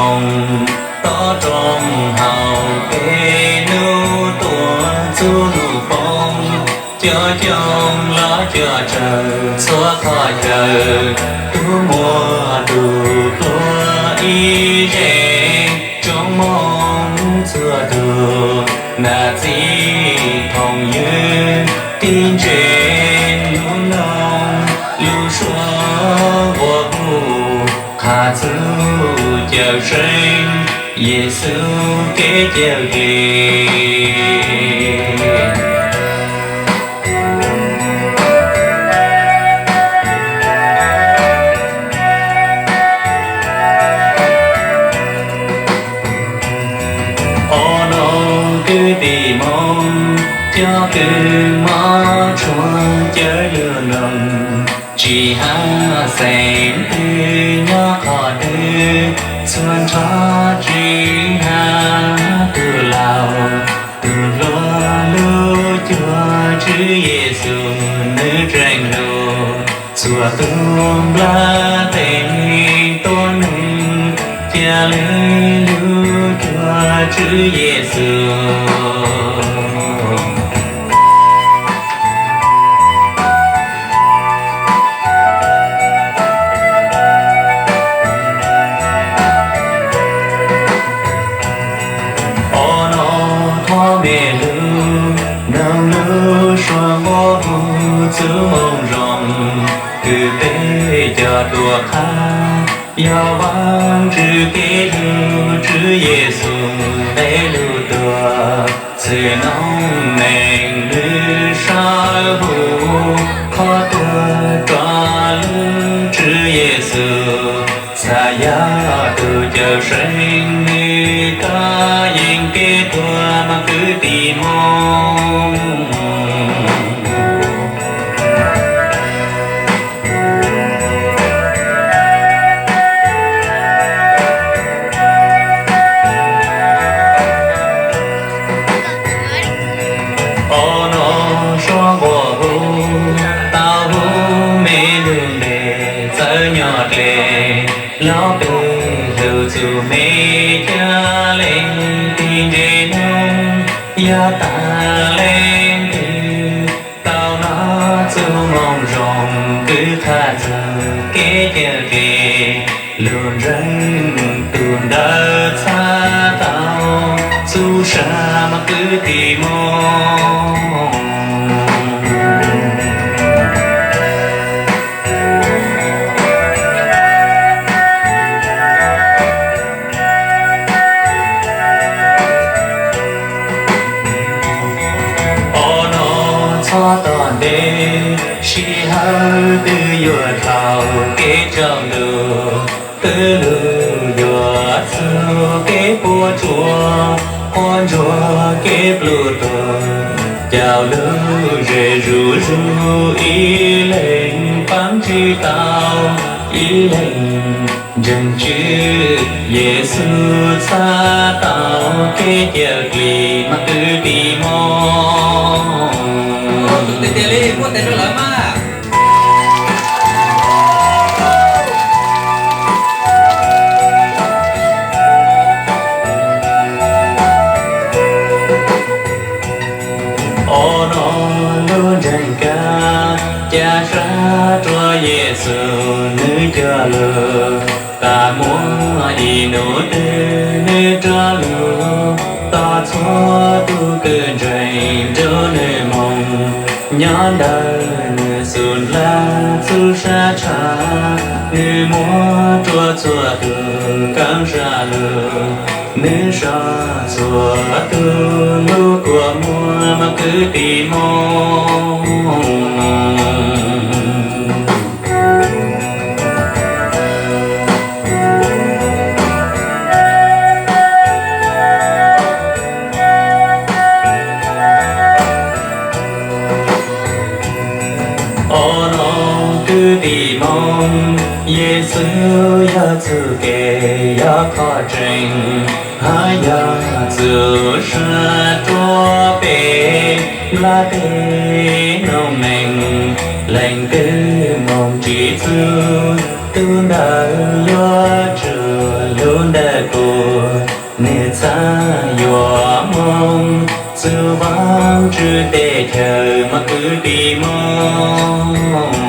Tob rau hauv peb hnub tuaj txhua hnub poob, cov xyoob los cov tsawg txhua qhov chaw, tus muaj tus hluas ib ze, tsoom Hmoob txhua tus, nam txiv phooj ywg, tib ntse lub noog, lub suab nqua hu, qha txug Cawmseej Yexus kev cawm dlig. Ob no kwv tij Hmoob, cov kws mob tshua cawm lug nroog, tsis hab xeem twg nyob qhov twg, txhua nrho tsis hab tug laug tug hluas, lub cuag Tswv Yexus nwg tseem hlub. Txhua tug nplaj teb tuab neeg, ca le lub cuag Tswv Yexus. Ob no thov mej lug noog lub suab nqua hu txug moo zoo, kws peb cov tuaj qha yog Vaajtswv kev hlub, Tswv Yexus nqe lug tuag, txwm noob neej nwg sawv huv, qhov tuag rua lub Tswv Yexus, txhad yog tug Cawmseej nwg kov yeej kev tuag mas kwv tij Hmoob. Ob no suab nqua hu, tau hu mej lug ntes txawv nyob dlej, los peb hlub txug mej ca le tij ntse noog, yog tas leej twg tau nov txug moo zoo, kwv qha txug kev cawm dlig, lug ntseeg tug ntawd txhad tau txug sab mas kwv tij Hmoob. Ob no txhob tom ntej, sij hawm twg yuav dhau kev tsaus ntuj, twb lug yuav txug kev puas tsuaj, quas ntsuag kev pluj tuag, cauj lug ze zuj zus, ib leeg paab tsis tau, ib leeg ntseeg Tswv Yexus txhad tau kev cawm dlig mas kwv tij Hmoob. Ob no lug ntseeg kag, ca sab rua Yexus nwg coj lug, tas muaj ib nub twg nwg rov lug, tos txhua tug kws ntseeg nrug nwg moog, nyob ntawm nwg xub nplag txug sab tshav, nwg muab rua txhua tug kaab zag lug, nwg so txhua tug lub kua muag mas kwv tij Hmoob. Ob no kwv tij Hmoob, Yexus yog txuj kev, yog qhov tseeb, hab yog txuj sa rua peb nplaj teb noob neej. Leej twg moog tsi txug, tug ntawd yuav tsum Lub ntuj kuv, nws txhawj yuav moo, txuj vaaj tswv teb chaws mog kwv tij Moob.